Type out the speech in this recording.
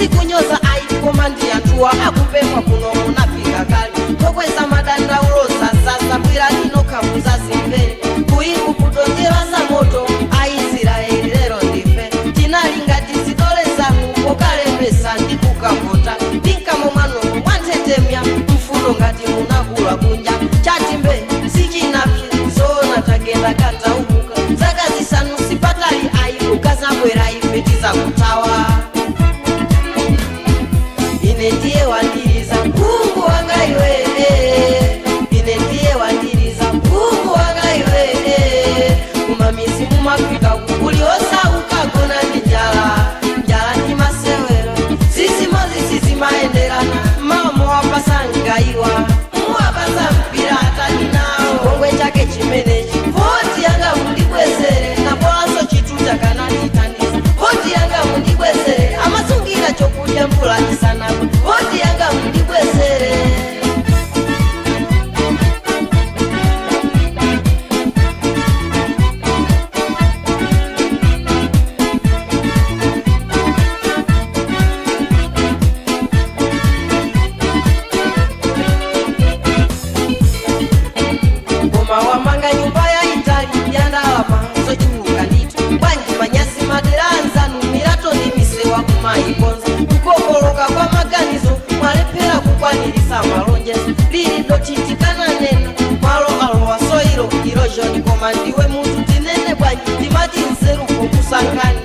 Sikunyoza ayi, koma ndi anthuwa akupempha kuno munafika kale. Tokweza madandaulo sasasa bwira lino kamuzazimvere kuikuputonjera za moto Aisraeli lero ndife tinali ngati zidole zanu pokalembesa ndi kukavota tinkamo mwanomo mwanthetemya mfundo ngati munakula kunja chatimbe sichinapye zoona tagenda kataukuka zaka 5 sipatali ayi ukazabwera ife tizakutawa. Ine ndiye wandiriza mpungu wanga iwe, ine ndiye wandiriza mpungu wanga iwe. Kumamisi mumafika kukuliosa ukagona ndi njala, njala ndi masewero zizimozi sizimaenderana. Mama wapasa ngaiwa muwapasa mpira atani nawo chipongwe chake chimenechi. Voti yanga mundibwezere napolanso chituta kana ndithandiza. Voti yanga mundibwezere amasungira chokudya mvula isanagwe. Voti yanga mundibwezere. Koma wamanga nyumba ya itali ya ndalama zochuluka ndithu, bwanji manyasi madera anzanu mirato ndi misewa kumayikonza? Kukokoloka kwa maganizo mwalephera kukwanirisa malonjezo lili dochitikana nena malo alowa soilo erosion. Koma ndiwe munthu tinene bwanji timati nzeruko kusankhani.